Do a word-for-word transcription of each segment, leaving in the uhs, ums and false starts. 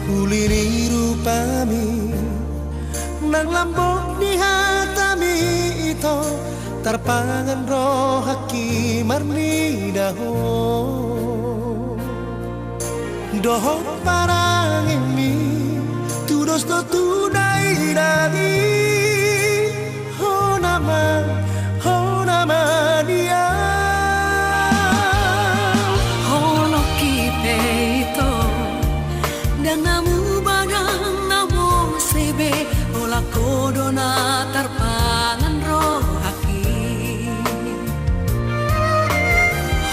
Uli ni rupami, nang lambok ni hatami ito, tarpangan rohangki marnida ho. Dohot parangemi, tudos do tu dainang i, hona ma, hona ma nian. Holongki pe ito, ndang na muba ndang na mose be, holan ho do na tarpangan rohangki.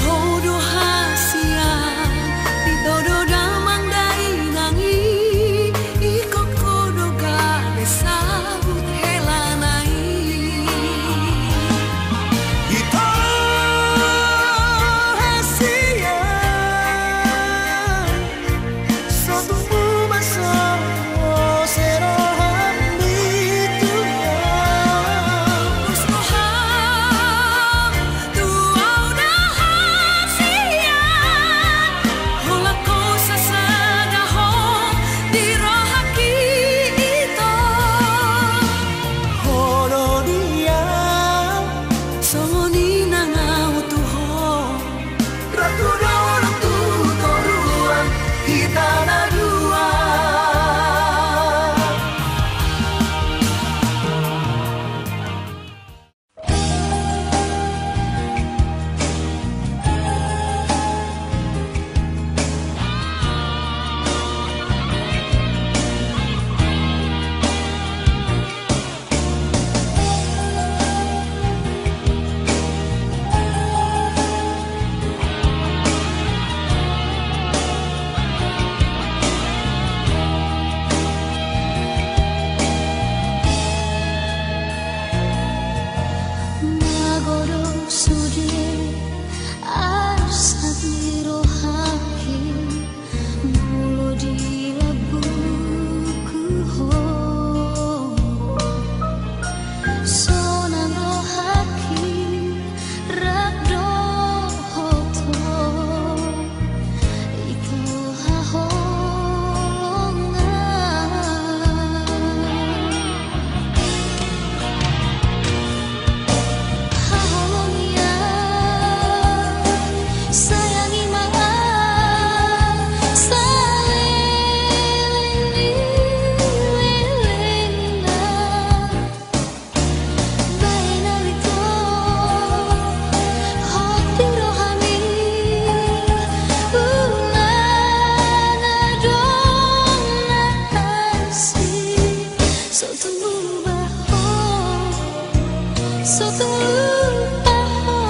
Ho do hasian, ito do damang dainang i, ingkon ho do gabe sabut helana i. Ito hasian, so tung muba so ose rohami tu au. Pos roham tu au na hasian, holan ho sasagahon di rohangki ito. Ho do dia, songon i nang au tu ho. Ratu do, ratu toruan, hita na dua. Mago do sude arsak ni rohangki, molo di lambungku ho, sonang rohangki rap dohot ho. Ito haholongan. Haholongan, sayangi ma au saleleng ni lelengna. Baen au ito hot di rohami, unang adong na asing. So tung lupa ho, so tung lupa ho,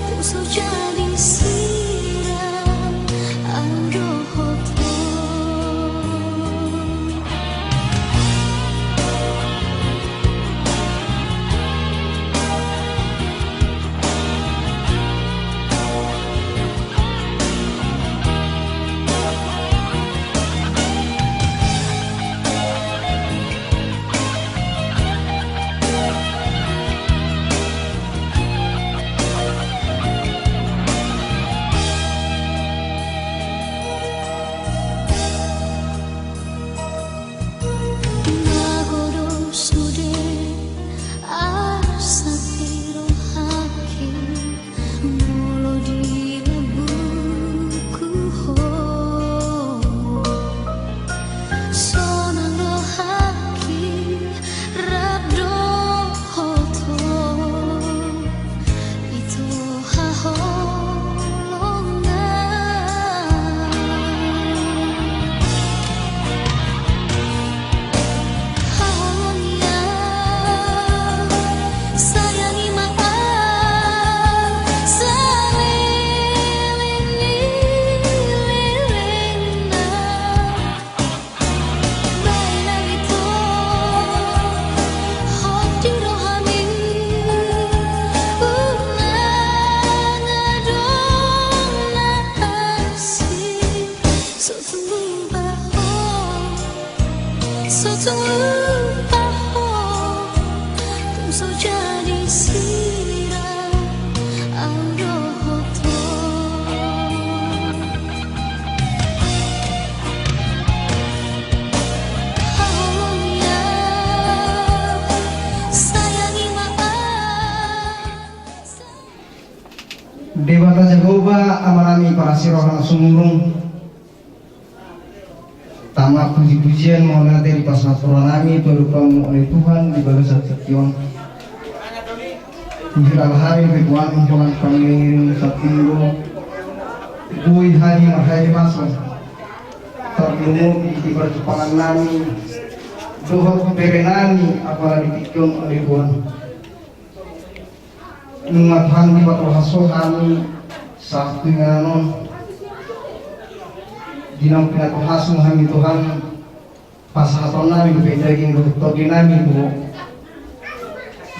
tung so jadi sirang au dohot ho. Mago do sude arsak ni rohangki, molo di lambungku ho, sonang rohangki rap dohot ho. Ito haholongan. Haholongan, sayangi ma au saleleng ni lelengna. Baen au ito hot di rohami, unang adong na asing. So tung lupa ho, so tung lupa ho, tung so jadi sirang au dohot ho. Debata Jahowa, Amanami parasi roha na sumurung, tama puji-pujian mauliate dipasahat rohanami tu adopanMu, ale Tuhan, di bagasan tingki on. Huhilala hami pe Tuhan, Tuhan pangiring-iring satimbo, boi hami marhahimason, tarlumobi di parjumpangannami dohot berenami, apala di tingki on, ale Tuhan. Nunga Tuhan dipatuhas Ho hami sahat tu inganan on. Di naung pinatuhasMu hami Tuhan, pasahatonnami dope daging dohot tondinami tu Ho.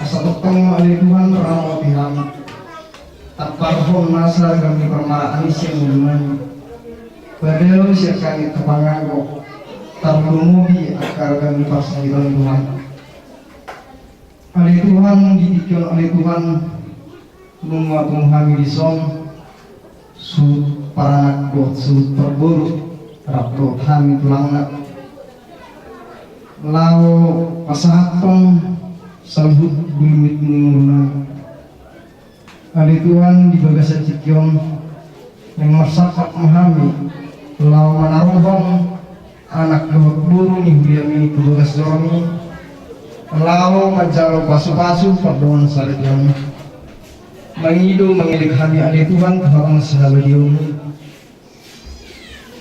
Asa tongtong ale Tuhan ramoti hami. Tamparhon nasa ragam ni parmaraan i sian ngolunami. Padalan sian hami angka panganggo, tarlumobi angka ragam ni parsahiton Tuhan. Ale Tuhan, di tingki on ale Tuhan, nunga tung hami dison, suhut paranak dohot suhut parboru, rap dohot hami tulangna, laho pasahathon saluhut gulmit ni ngolunami. Ale Tuhan, di bagasan tingki on, naeng marsangkap ma hami laho manaruhon anak dohot boru ni huriaMi tu bagas joro-Mi, laho manjalo pasu-pasu pardongan sadarion. Mangido mangelek hami ale Tuhan tu hata na sahaladion-Mi.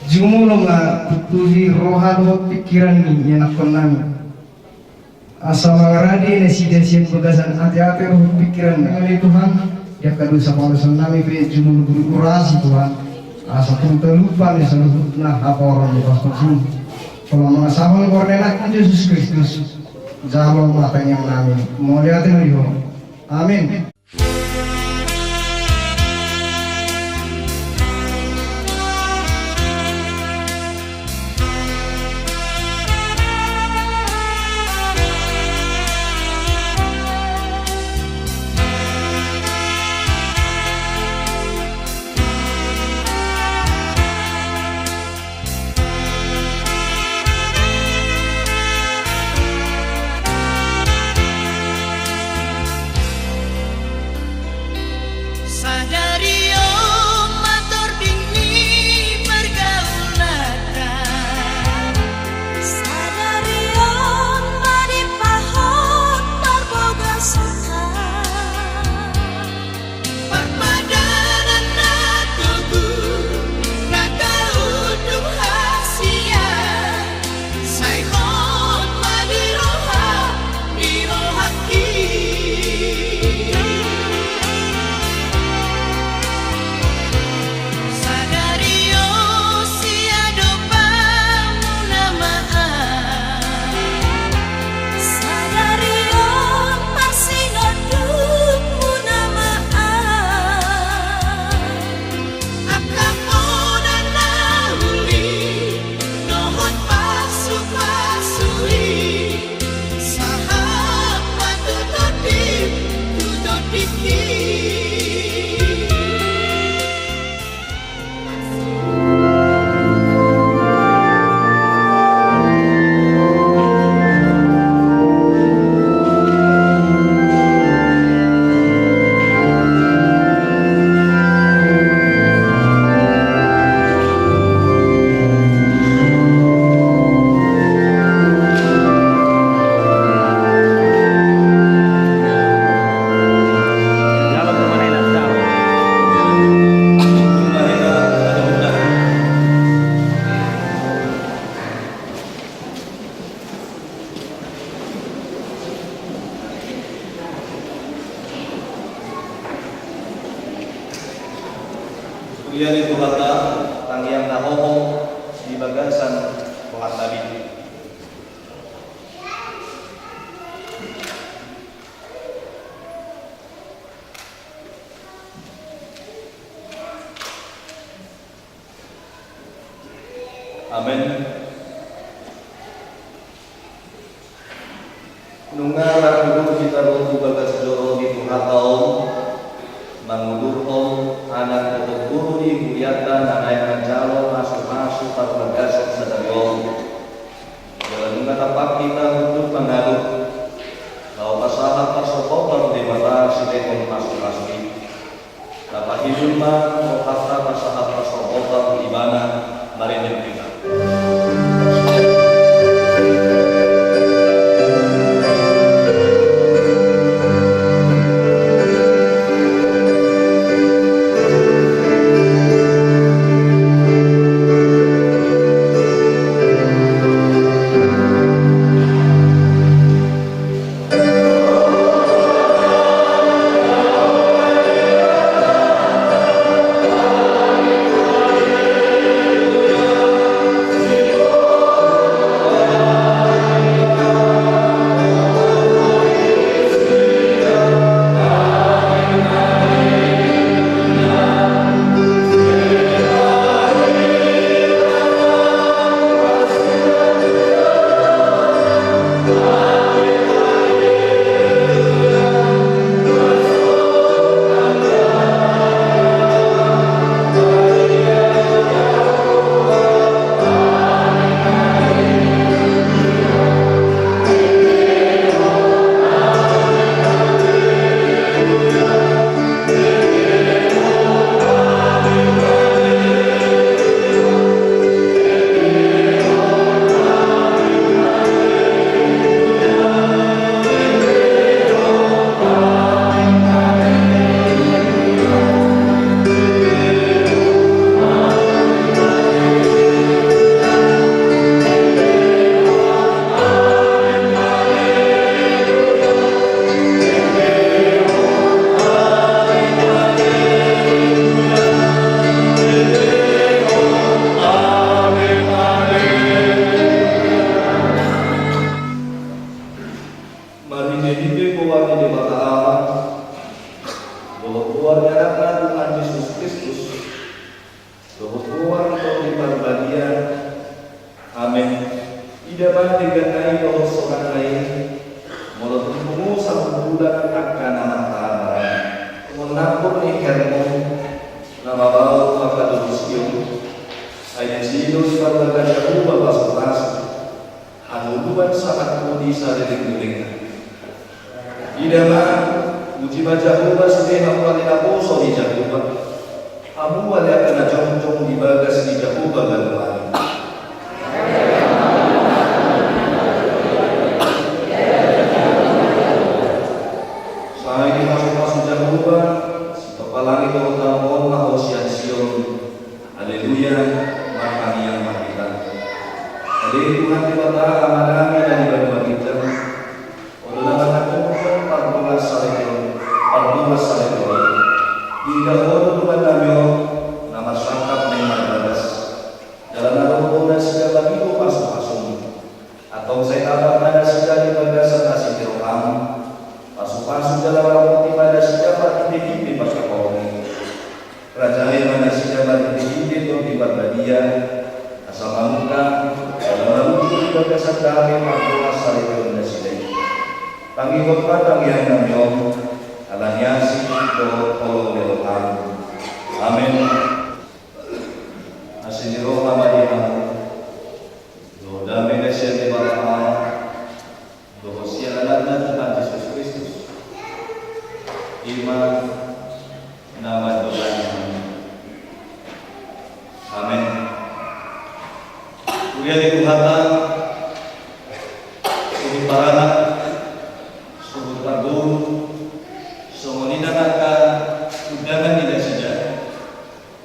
Jumolo ma tutuhi roha dohot pingkiran ni ianakkonnami. Asa mangarade nasida sian bagasan ateate dohot pingkiran ale Tuhan, di angka dosa pangalaosion nami pe jumolo buru urasi Tuhan. Asa tung talupa ni saluhutna haporon ni pastor sun. Pola mangasahon goar ni Anakmu Jesus Kristus, jalo ma tangiang nami. Mauliate ma di Ho. Amin. Sadari on ma tording ni pargaulanta. Sadari on ma dipahot parbagason. Parpadanan na togu, na taudung hasia, sai hot ma di roha, di rohangki. Sadari on siadopanmuna ma. Sadari on parsinondukmuna ma. Angka poda na uli dohot pasu-pasu i, sahat ma tu tondim, tu tondingki. Huria ni Tuhanta, tangiang na hohom di bagasan rohanta be. Amen. Nunga rap tubu hita ro tu bagas joro ni Tuhanta on, mangudurhon anak dohot boru ni hurianta na naeng manjalo pasu-pasu parbagason sadari on. Jala nunga tampak hita hundul mangalap, laho pasahat parsombaon tu Debata silehon pasu-pasu i. Tapaihut ma Ida ma dengganna i dohot songanna i, molo tung pungu sahat bulan angka na marhaha-maranggi. Molo nangkok ni hermon na mabaot mangkadosi on, ai disi do diparbaga Jahowa pasu-pasu, hangoluan sahat tu saleleng-lelengna. Ida ma, puji ma Jahowa sude hamu ale naposo ni Jahowa, hamu ale angka na jongjong di bagas ni Jahowa banua i. Sai dipasu-pasu Jahowa, sitompa langit dohot tano on ma ho sian Sion. Haleluya, martangiang ma hita. Ale Tuhan Debata, Amanami na di banua ginjang, Ho do na manangkokhon pardongansaripeon, pardongansaripeon i. Diida Ho do dongannami on na marsangkap naeng marbagas. Jala na ro do nasida mangido pasu-pasuMi. Antong sai tabang ma nasida di bagasan asi ni rohaM. Pasu-pasu jala ramoti ma nasida marhite-hite pangkataion i. Rajai ma nasida marhite-hite Tondi Parbadia, asa mamungka, jala marujung di bagasan dame pardongansaripeon nasida i. Tangihon ma tangiangnami on, ala ni asi dohot holong ni rohaM. Amen. Asi ni roha ma di hamu. Dohot dame na sian Debata Ama, dohot sian Anakna Tuhan Jesus Kristus, i ma na mandongani. Amen. Huria ni Tuhanta, suhut paranak, suhut parboru, songon i nang angka undangan ni nasida.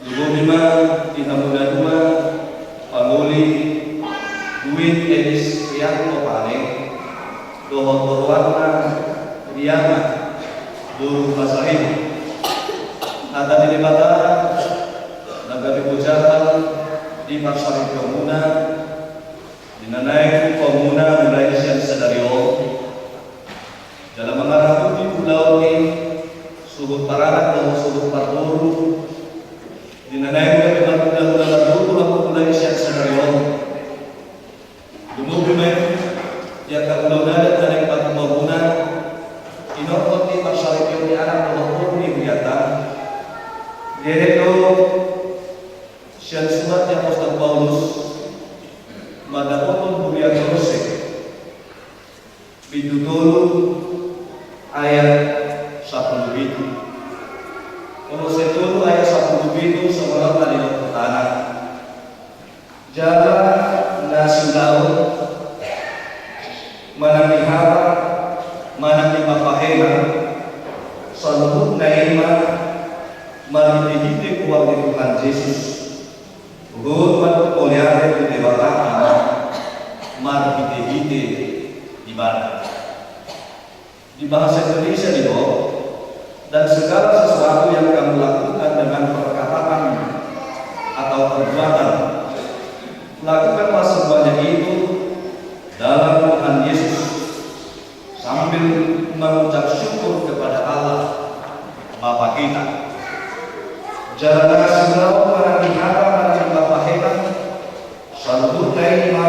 Lumobi ma di hamu na dua, pangoli Dwight Elis Rianto Pale, dohot oroanna Riana boru Pasaribu. Hata ni Debata na gabe pojahan di parsaripeonmuna, di na naeng hupaumuna mulai sian sadari on. Jala mangarahut di ulaon i, suhut paranak dohot suhut parboru, di na naeng gabe marhulahula marboru hamu mulai sian sadari on. Lumobi ma i di angka ulaon adat na naeng patumbaonmuna, inorhon di parsaripeon ni anak dohot boru ni hurianta. Dihere do sian surat ni apostel Paulus mandapothon huria Kolosse. Bindu tolu ayat sampulu pitu. Kolosse tolu ayat sampulu pitu, songon on ma didok hutana. Jala na siulaon manang di hata, manang di pambahenan, saluhutna i ma marhite-hite goar ni Tuhan Jesus. Huhut mandok mauliate tu Debata Ama marhite-hite Ibana. Di bahasa Indonesia didok, dan segala sesuatu yang kamu lakukan dengan perkataan atau perbuatan, lakukanlah semuanya itu dalam Tuhan Yesus, sambil mengucap syukur kepada Allah Bapa kita. Jala na siulaon manang di hata manang di pambahenan, saluhutna i ma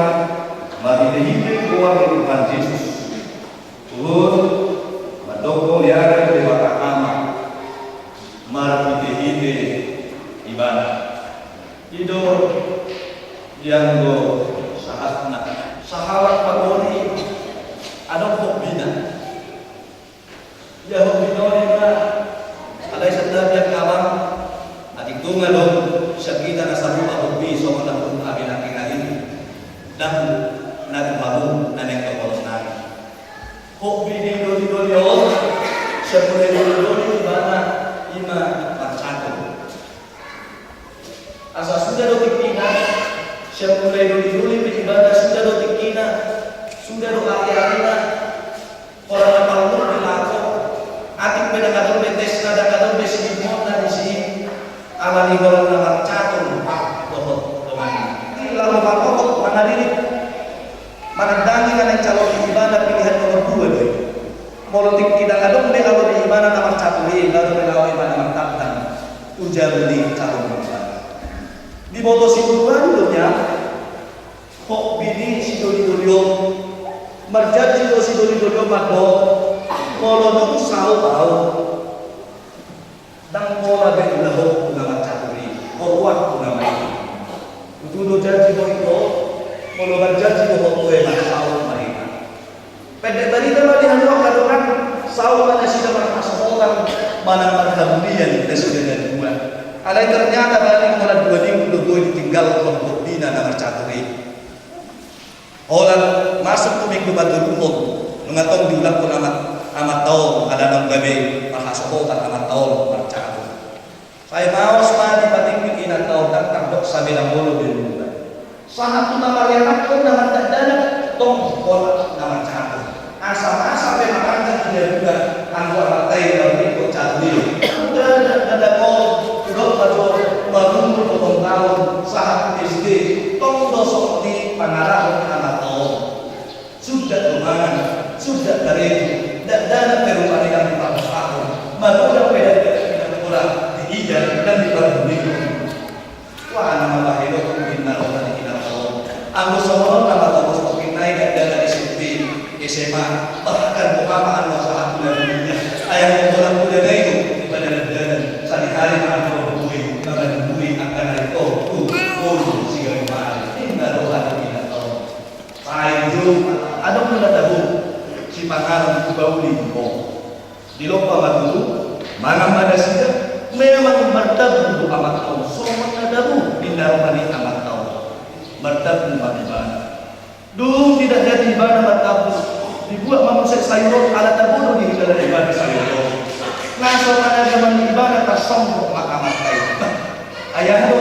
marhite-hite goar ni Tuhan Jesus. Huhut mandok mauliate tu Debata Ama marhite-hite Ibana. I do di anggo sahatna. Sahalak pangoli adong hobbina. Ia hobbina on i ma, alai santabi angka amang, atik tung adong sian hita na sarupa hobbi songon na hobbi nangkin i. Ndang na tu hamu na naeng dohononnami. Hobbi ni doli-doli on, sian mulai doli-doli ibana i ma marcatur. Asa suda do tingkina, sian mulai doli-doli pe ibana suda do tingkina, suda do ari-arina. Holan na parlu dilaho, atik pe ndang adong be tesna, ndang adong be sidingonna disi, ala ni holan na marcatur, ah, dohot donganna. Laho marhobot mangadili. Manandangi na naeng calon ni ibana pilihan nomor dua do i. Molo tingki ndang adong be alo ni ibana na marcatur i, baru pe laho ibana martandang tu jabu ni calon ni ibana. Diboto si Tuhan do nian, hobbi ni si doli Doli on, marjanji do si doli-doli on mandok, molo dung saut ahu, ndang pola be ulahonku na marcatur i, rohangku nama i. Tutu do janji ho ito, molo marjanji do ho, toe ma saut ma hita. Pendek barita ma di hamu angka dongan, saut ma nasida marhasohotan manang marhamulian nasida na dua. Alai ternyata baru holan dua minggu do boi ditinggalhon bohina na marcatur i. Holan masuk tu minggu patoluhon, nunga tong diulakhon amat, amanta on, ala naung gabe marhasohotan amanta on marcatur. Sai maos ma dipatingki inanta on, ndang tardok sabe na molo be. Sahat tu na marianakhon na mandakdanak tong holan na marcatur. Asa masa pe manganjak di dabuda anggo amanta i na uli marcatur i. Ndada, ndada on, dok ma jo marumur onom taon sahat S D, tong do songon i pangarahon amanta on. Suda do mangan, suda karejo, dakdanak pe rupani ndang diparhasahon, magodang pe dakdanak pe ndang pola diida, ndang diparhundinghon. Ua, na mambahen do tu inna roha ni inanta on. Anggo songon on na matobos tong inna i dakdanak S M P, S M A, bahkan boha ma anggo sahat tu na dirinya. Ai anggo holan tu dana i do, di padalan-dalan, sadihari ma anggo boi, mangan boi, angka na i do, tu, boi, siganuari, inna roha ni inanta on. Sai jo, adong do na tabo, sipanganon tu pauli ho. Dilompa ma tutu, mangan ma nasida, memang martabu do amanta on, songon na tabo, ninna roha ni amanta on. Martabu ma ibana. Dung didat-dat ibana martabu, dibuat ma muse sayur on, ala tabo do dihilalan ibana sayur on. Na so managaman ibana tarsonggop ma amanta i. Bah, ai aha do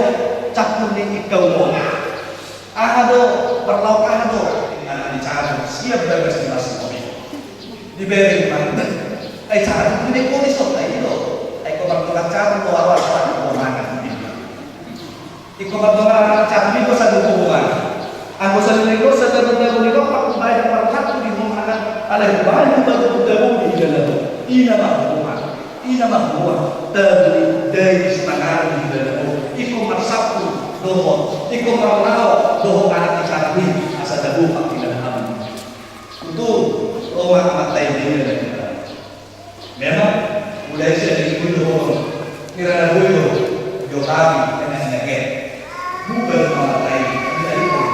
campur ni ingkau on? Aha do, parlaok aha do? Nang dicaru, siap bagas di masuk kopi. Diberi mangan. Ai caru, diberi kopi so, ai do. Ai ko bang tukang caru, ko awal, ko mangan. Iko bang tukang caru, iko sadu ko mangan. Anggo sadu iko, sadu ko mangan. Alai baru baru kita beli di dalam. Ina mah rumah. Ina ma huroa, tabo ni dai sipanganon di dana on, ingkon marsampur dohot, ingkon marlaok dohot anak ni caru i, asa tabo pangkilan hamu. Tutu, ro ma amanta i di dana. Memang, mulai sian i boi dohot, nira na boi do, jo hami, enak-enak e. Bubar amanta i, di ari on,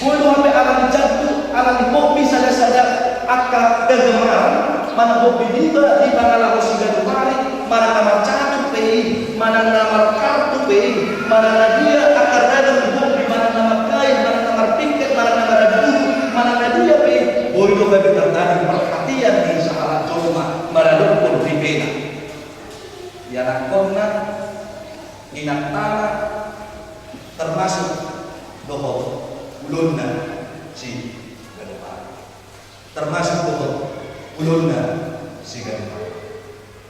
Boi do hape ala ni jantu, ala ni hobi sada-sada angka kegemaran, manang hobi niba di pangalaho siganuari, manang na marcatur pe i, manang na markartu pe i, manang na dia angka ragam ni hobi, manang na markain, manang na marpingket, manang na maradu, manang na dia pe i, boi do gabe tartagi parhatian ni sahalak jolma maradophon ripena. Ianakhonna, inantana, termasuk dohot ulaonna siganuari. Termasuk dohot ulaonna siganuari.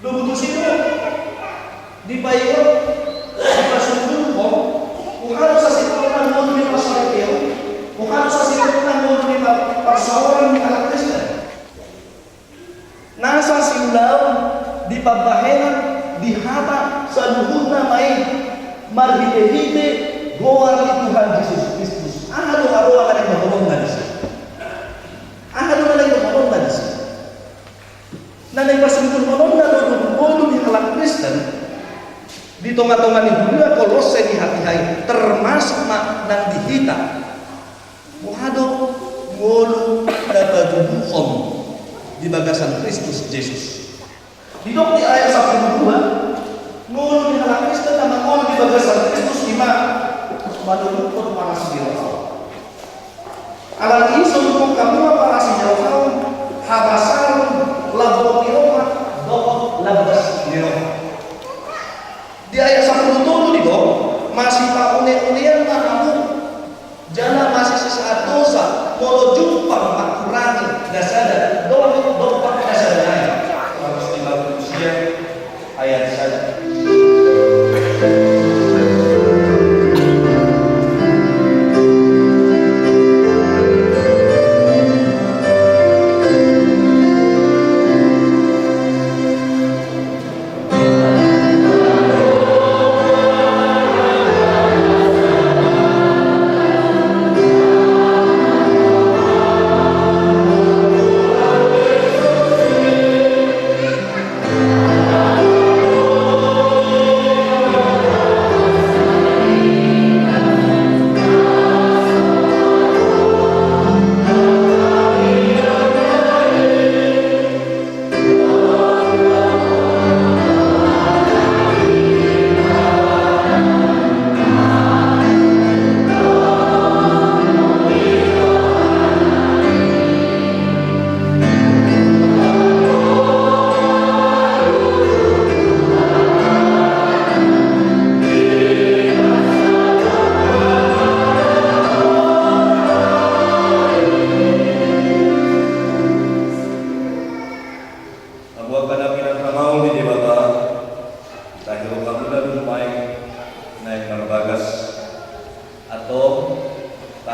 Dung tusi do dipaingot, dipasundulhon, huhadap sasintongna ngolu ni parsaripeon, huhadap sasintongna ngolu ni par-, parsaoran ni halak Kristen. Nasa siulaon di pambahenan di hata saluhutna ma i marhite-hite goar ni Tuhan Jesus Kristus. Aha do haroa na naeng dohononna disi? Aha do na naeng dohononna disi? Na naeng pasundulhononna do ngolu ni halak Kristen di tonga-tonga ni huria Kolosse di hatiha i, termasuk ma nang di hita. Boha do ngolu na patuduhon di bagasan Kristus Jesus? Didok di ayat sampulu dua, ngolu ni halak Kristen na mangolu di bagasan Kristus i ma manuluthon pangasihon. Alani i soluhon hamu ma pangasihon, habasaron, lambok ni roha, dohot lambas ni roha. Di ayat sampulu tolu didok, masipaune-unean ma hamu, jala masisesaat dosa, molo jumpang mangkurangi na sada dohot dompak na sada nai. Seratus lima puluh sia, ayat sada.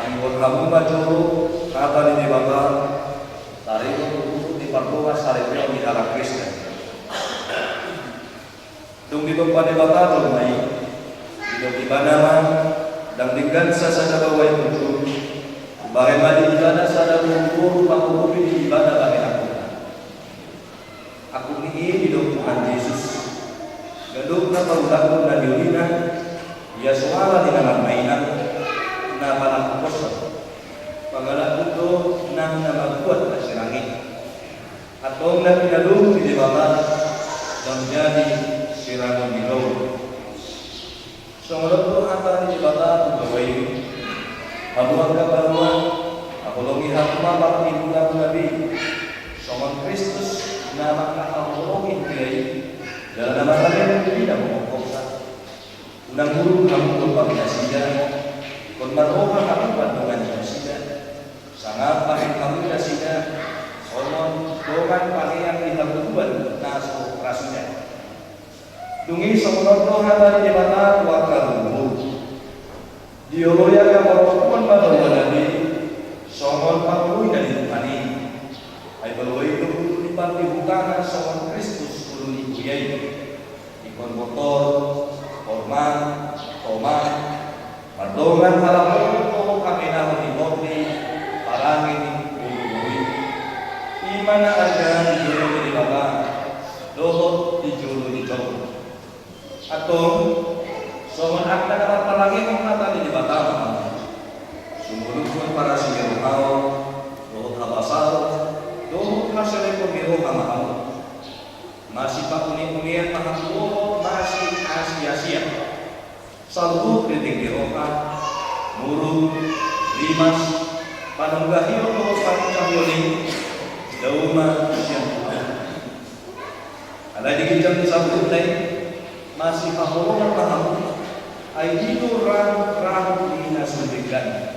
Dihot hamu ma jolo hata ni Debata, taringot tu huhut ni pardongansaripeon ni halak Kristen. Dung ditompa Debata jolma i, didok Ibana ma, ndang denggan sasada baoa i punjung, bahen ma di ibana sada boruboru pangurupi di ibana bahen angkupna. Angkup ni i didok Tuhan Jesus, ganup na paulakhon na niulina, ia so ala ni na marmaina, na panangkuposhon. Pangalakhon do nang na mambuat na sirang i. Antong na pinalum ni Debata, ndang jadi sirangon ni lomo. Songon on do hata ni Debata tu baoa i. Hamu angka parumaen, haholongi hamu ma partingkian na be, songon Kristus na mangkahaholongi huria i, jala na marlangei di na mongkopsa. Unang muruk hamu dompak nasida, ingkon marroha hamu mandongani nasida, sangap bahen hamu nasida, songon dongan paneang di haburuan na so ra suda. Dung i songon on do hata ni Debata tu angka boruboru. Dioloi angka parompuan ma baoa na be, songon pangoloi na di Tuhan i. Ai baoa i do ulu ni pardihutangan songon Kristus ulu ni huria i. Ingkon botor, hormat, toma, mardongan halahonon dohot hamenahon ni borngin, parange ni boruboru i. I ma na arga di jolo ni Debata dohot di jolo ni jolma. Antong, songon angka na marparangehon hata ni Debata ma hamu. Sumolunghon parasi ni roham, dohot habasaon, dohot haselekon ni roha ma hamu. Masipauneunean ma hamu dohot masiasiasian. Saluhut rintik ni roha, muruk, rimas, panunggahion dohot panunggahon i, dao ma sian Tuhan. Alai di ginjang ni saluhutna i, masihaholongan ma hamu, ai i do rahut ni na so denggan.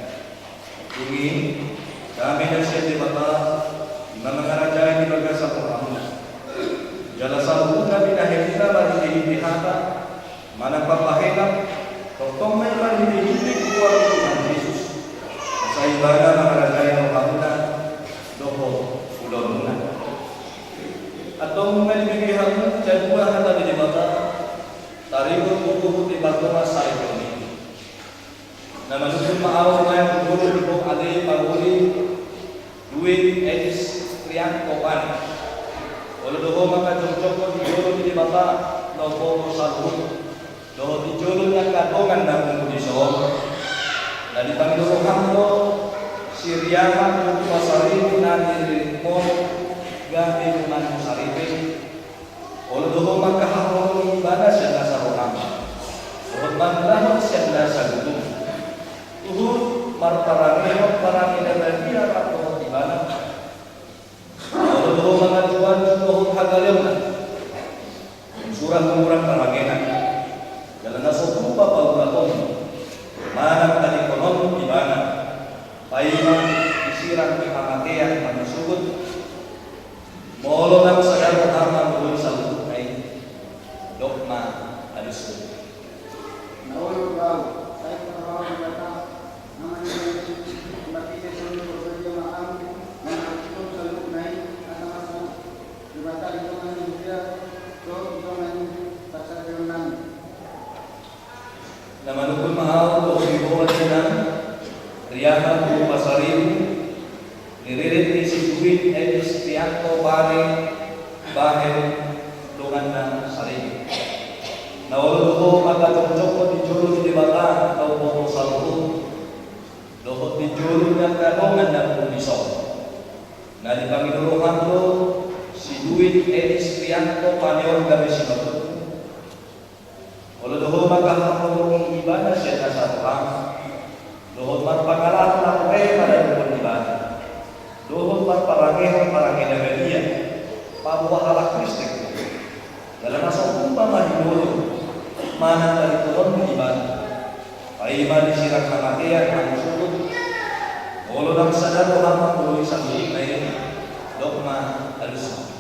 Dung i, dame na sian Debata, i ma mangarajai di bagasan rohamuna. Jala saluhutna binahenmuna marhitehite hata, manang pambahenan, tongtong ma i marhitehite goar ni Tuhan Jesus. Asa Ibana mangarajai rohamuna dohot ulaonmuna. Antong nunga dibege hamu jadua hata ni Debata, taringot tu huhut ni pardongansaripeon i. Na manungkun ma ahu, naeng tu jolo ni ho ale pangoli Luis Enis Trianto Pane. Olo do ho mangkajongjongkon di jolo ni Debata na umboto saluhut, dohot di jolo ni angka dongan na pungu dison. Na dipangido roham do si Riama tu Pasaribu na di Rimon gabe dongan saripe. Olo do ho mangkahaholongi ibana sian nasa roham, dohot mangulahon sian nasa gugum. Huhut marparangehon parange na badia rap dohot ibana. Olo do ho mangajuanju dohot hagaleonna. Sura hurang parangena. Jala na so tupa paulahon manang tadingkonon ibana. Paima disirang ni hamatean manusukut. Molo nang sada roham mangoloi saluhutna i, dok ma alusi. Na olo do ahu, sai parrohahon Debata, Ama ni Jesus, marhite Tonduy Porbadia ma ahu, mangalusi saluhutna i, asa marsaut Debata di tonga ni huria, dohot di tonga ni parsaripeonnami. Na manungkun ma ahu dohot di ho inang Riama tu Pasaribu, di ririt ni si Duit Enis Trianto Pane bahen donganna saribu. Na olo do ho mangkajongjongkon di jolo ni Debata na umboto saluhut, dohot di jolo ni angka dongan na pungu dison. Na dipangido roham do si Duit Enis Trianto Pane on gabe sinondukmu. Olo do ho mangkahaholongi ibana sian nasa roham, dohot marpangalaho na hurang padadophon ibana, dohot marparangehon parange na badia, paboa halak Kristen. Jala na so tupa ma hinolom manang tadingkonon ibana. Paima disirang hamatean manusukut. Molo nang sada roham mangoloi saluhutna i, dok ma alusi.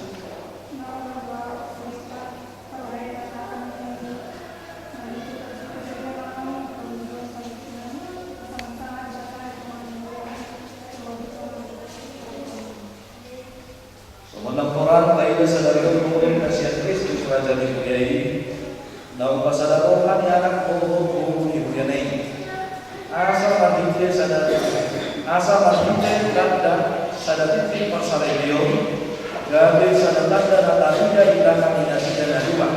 Sadari on, Tuhan, na sian Kristus Raja ni huria i, na umpasada roha ni anak boru ni huriana i. Asa marhite sada, asa marhite tanda sada tintin parsaripeon, gabe sada tanda na tarida di tangan ni nasida na dua.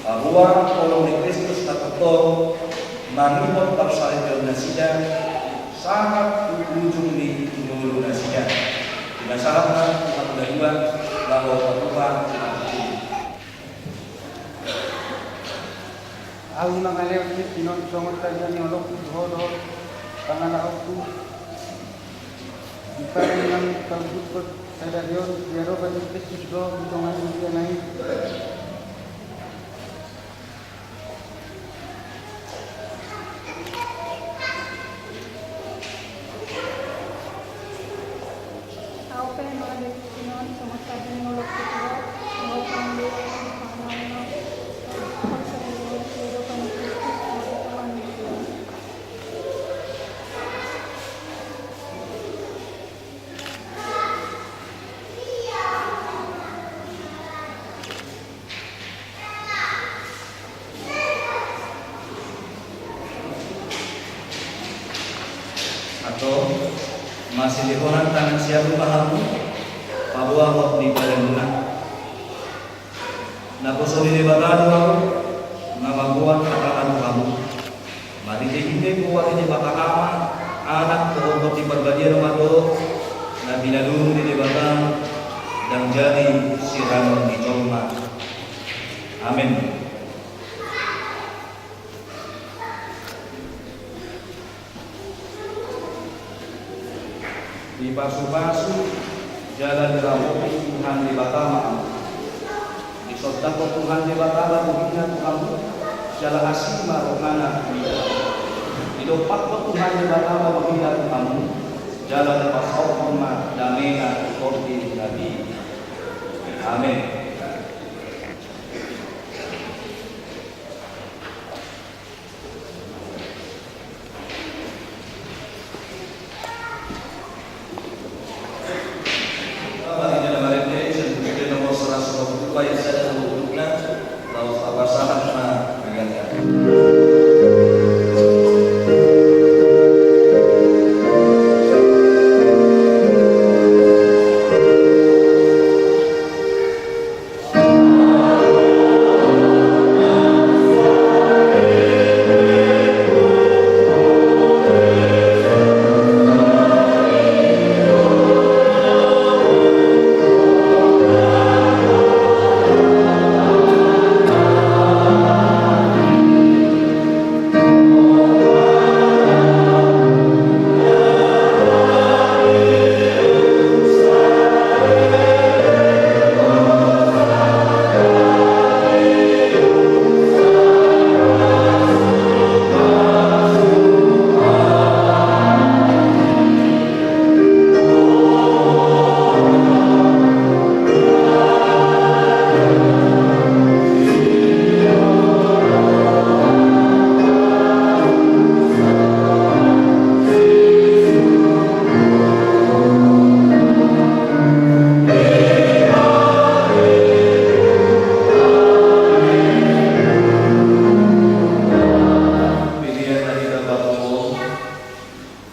Paboa holong ni Kristus na tongtong mangihut parsaripeon nasida, sahat tu ujung ni ngolu nasida. Pinasahat ma tu hamu na dua, laho patupa. Ahu mangalehon tintin on songon tanda ni holongku tu ho dohot pangalahonku. Di parengan taudukkon sadari on, di adopan ni Kristus do di tonga ni huriana i. Ahu pe mangalehon tintin on songon tanda ni holongku tu ho, laho patupa. Antong, masilehonan tangan siamun ma hamu, paboa hot ni badanmuna. Naposo ni Debata do ahu, na mamboan hatana tu hamu. Marhitehite goar ni Debata Ama, Anak, dohot Tondi Parbadia do mandok, na pinadurung ni Debata, ndang jadi siranon ni jolma. Amen. Dipasupasu jala diramopi Tuhan Debata ma hamu. Disondangkon Tuhan Debata ma bohina tu hamu, jala asi ma rohana tu hamu. Didompakkon Tuhan Debata ma bohina tu hamu, jala dipasaorhon ma damena tu tondim na tinggi. Amen.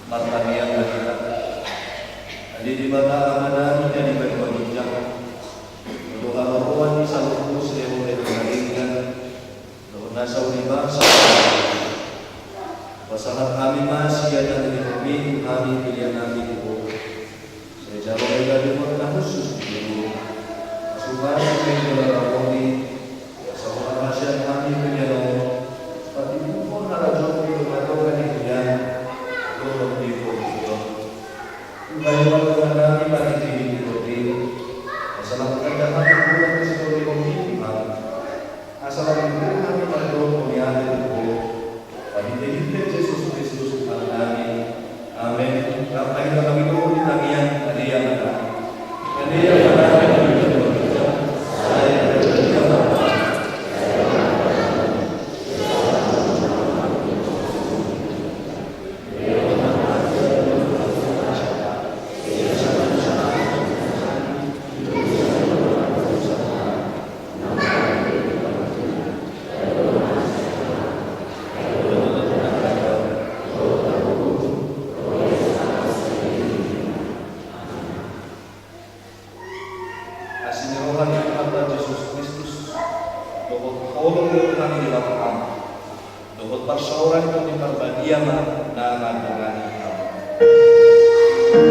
Martangiang ma hita. Ale Debata Amanami na di banua ginjang, do haroroan ni saluhut silehon ni hita na denggan, dohot nasa uli bangsa. Pasahat hami ma sian na nilehonmi tu hami pelean nami tu Ho. Sai jalo ma i gabe hot na hushus tu Ho. Pasupasu ma i jala ramoti, asa holan hasian hami pelean on, patimbulhon harajaonmi di tongatonga ni huriam, dohot di portibi on. Tuhan, Debata nami, marhite di portibi on, asa lam tanda hami holan di sitondihonmi, Tuhan. Asa lam dipilih hami mardomu ni ale tu Ho. Marhitehite Jesus Kristus Tuhannami. Amen. Lam hita mangido di tangiang ni Debata. Horas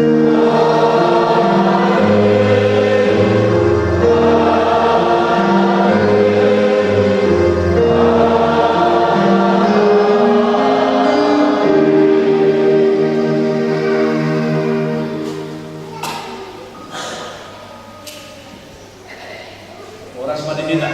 ma di hita.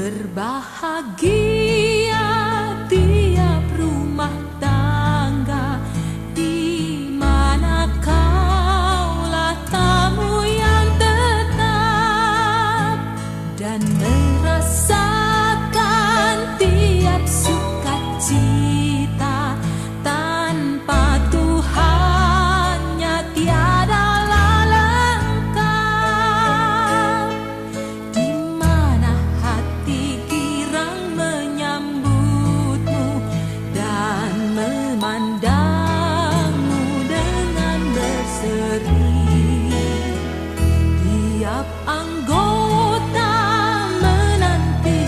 Berbahagia tiap rumah tangga di mana kaulah tamu yang tetap dan merasakan tiap sukacita. Tanpa Tuhannya tiadalah lengkap. Di mana hati girang menyambutmu dan memandangmu dengan berseri. Tiap anggota menanti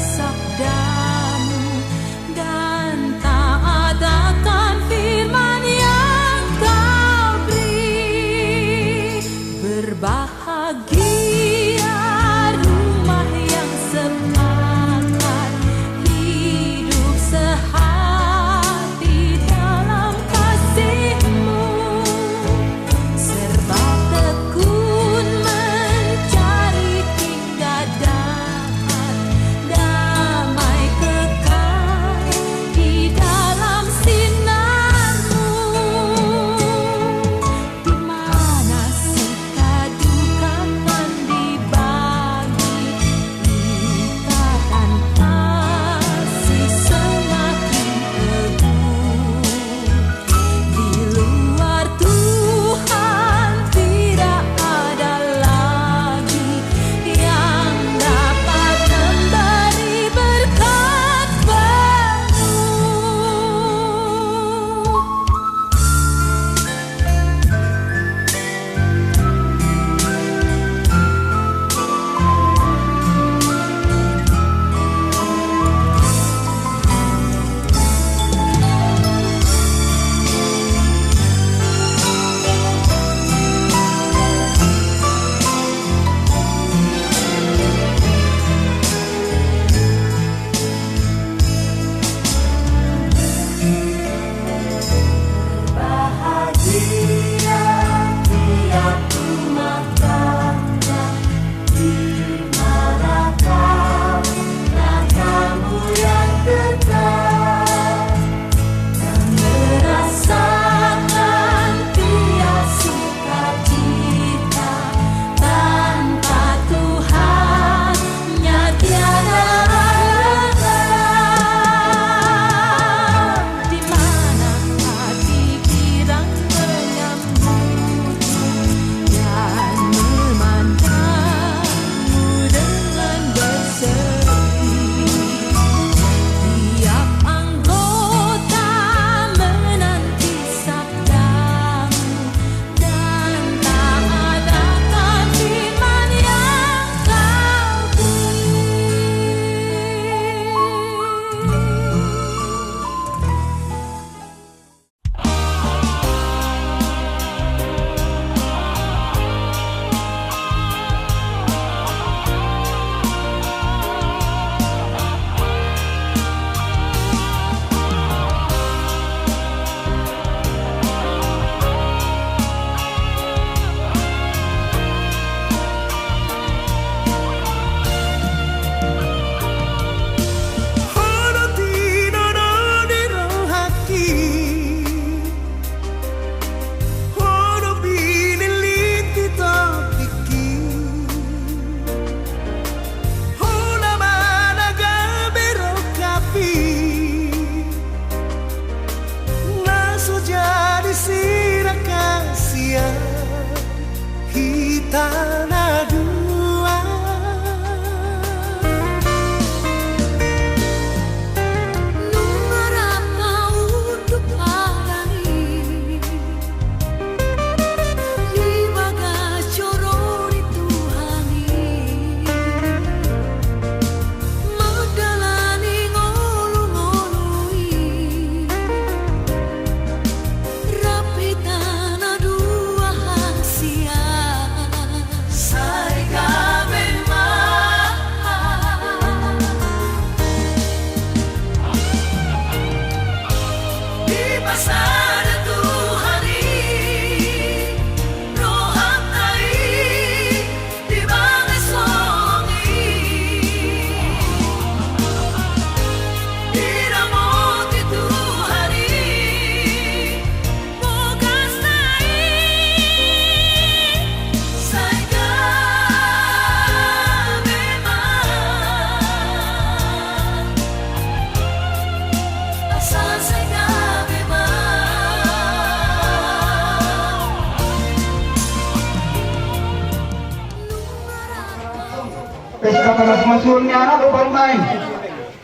Pasu-pasuon ni anak do parumaen.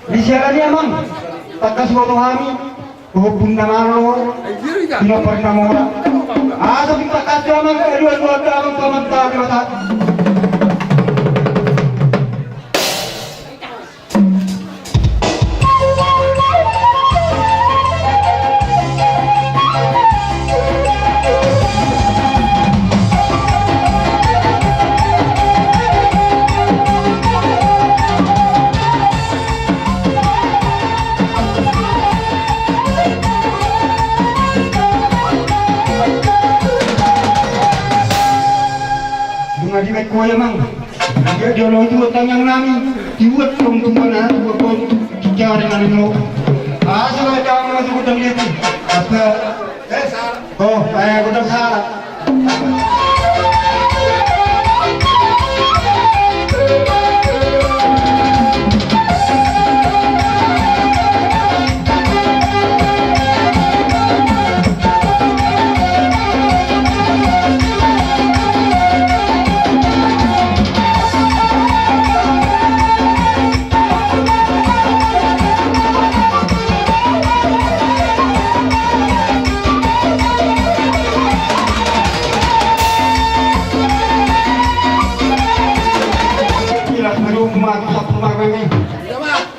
Di siala ni i amang, tangkas huboto hami, hohom bunda malo, tinopa ni na mora. Asa tung tangkas do amang, aduh, aduh, aduh, amang, paman, paman, paman. Bunga di baik koya mang. Dia dia lo itu tangan nami. Tiwat dong tumana, tiwat dong tu kicara nami lo. Asa ada masuk hutang dia tu. Asa. Oh, eh, hutang salah.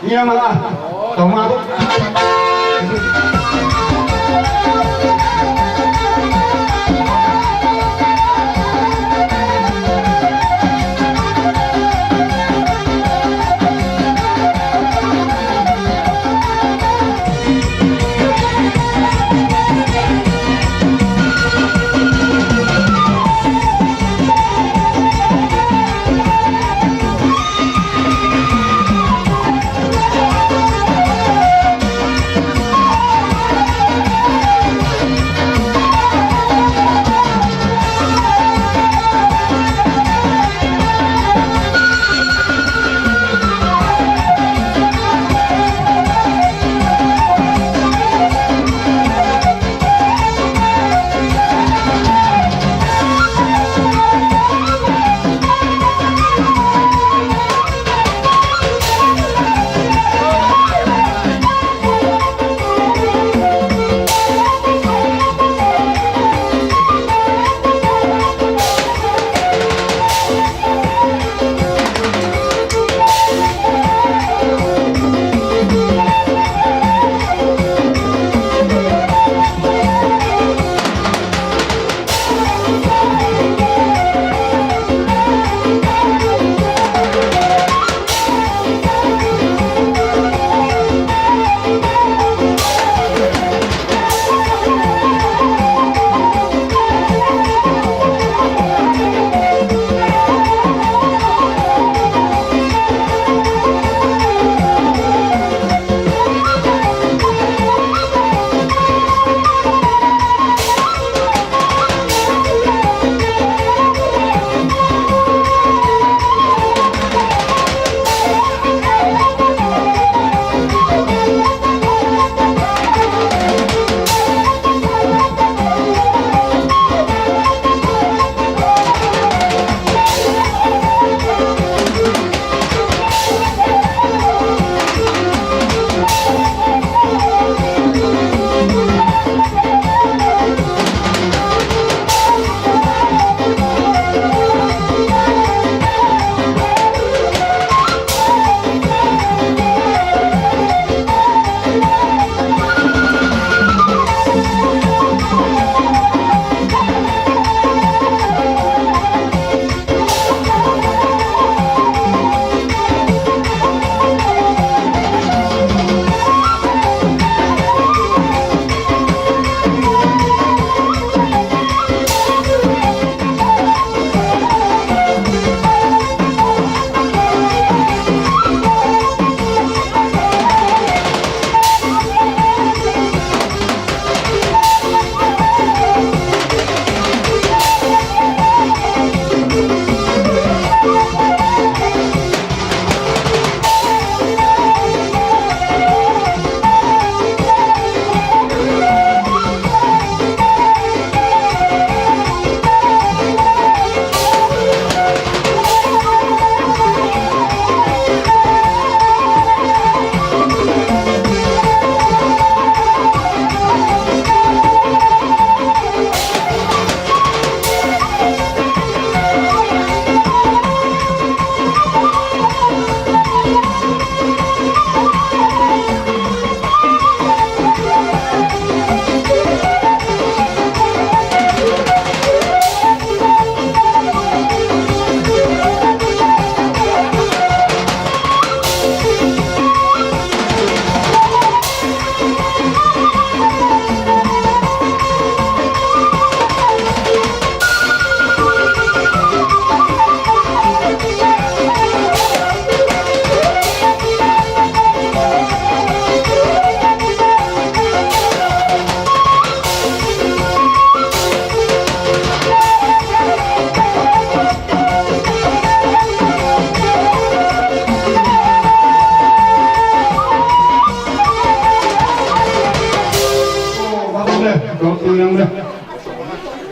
Iya, mala. Tau mabuk.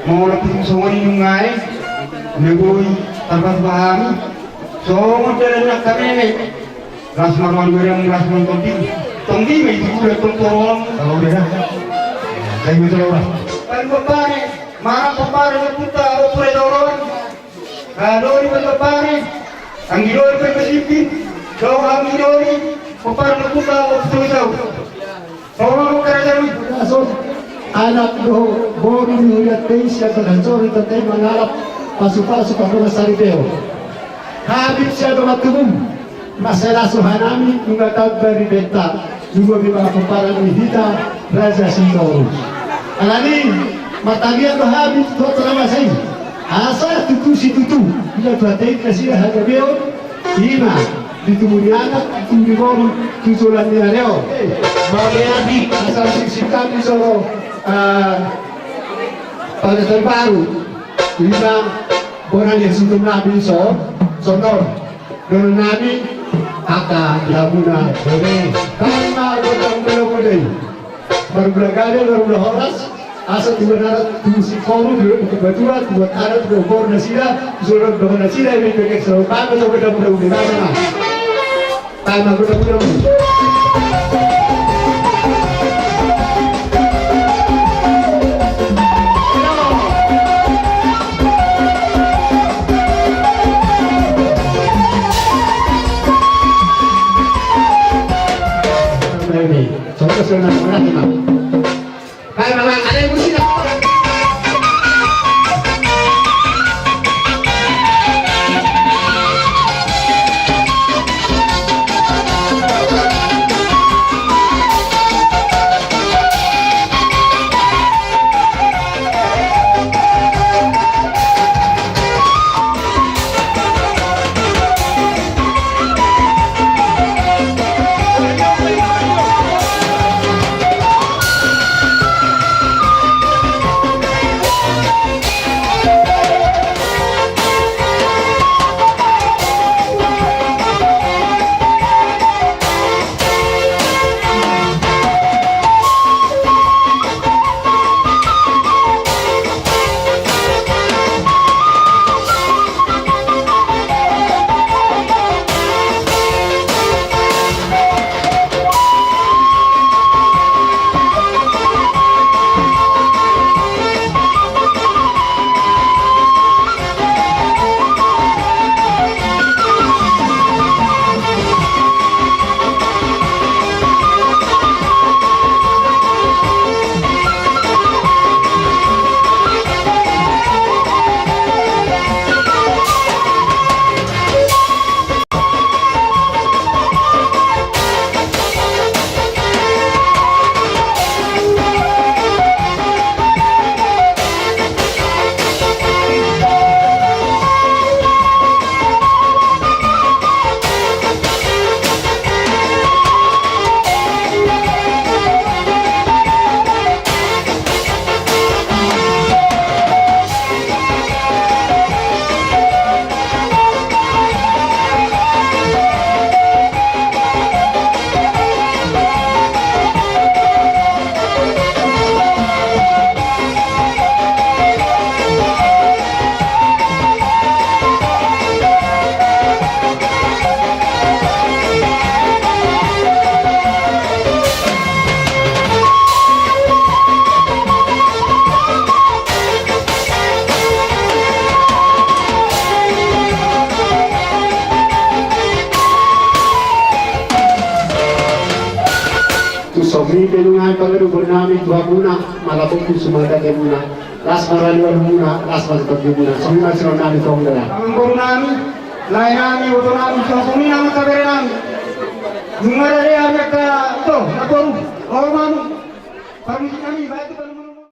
Molo tung songon i nunga i, na boi tarpatupa hami, songon dalan na kameme. Las ma roha ni roha, las ma tonggi. Tonggi ma i tu bulan tongtorong. Kalau udah dah. Saya minta orang. Paling bapane, mana bapane na puta, apa pura daurang. Kadori bapane, anggi dori pe besimpin, dong anggi dori, bapane na puta, apa pura daurang. Songon on, anak dohot boru ni hurianta i sian Batanjori tanda i mangalap pasupasu pamora saripeon. Habib sian dongan tubum, mansai las rohanami nunga tamba ribenta, nunga be ma pomparan ni hita Raja Sitorus. Alani martangiang do hami tu Amanta na masa i, asa tutu situtu, ina tu hata i nasida hagabeon, ima di tubu ni anak, di tubu ni boru, tu joloan ni ari on. Mauliate. Asa siksik hami jolo, ah, pada tahun baru. Ima bona ni situtu nami so, sonor. Dohonon nami, angka di hamuna. Baen ma gondang mula-mula i. Marmula gabe, marmula horas, asa tubuan anak, tubu singkoru, tubu tubu tua, tubuan anak, tubu boru nasida, tubu dohot nasida, eme pekek selalu pakai, tubu dohot mula-mula. Baen ma gondang mula-mula. Tu songon i pe nunga i pangaduhon nami tu hamuna, malambok tu sumada kemuna, las ma roha ni ualumuna, las ma tondimuna, songon i ma siroha nami tong dala. Amangboru nami, lae nami, boto nami, songon i nang angka bere nami. Nunga rade hami angka to, naporu, olo ma hamu. Parmusik nami, baik tu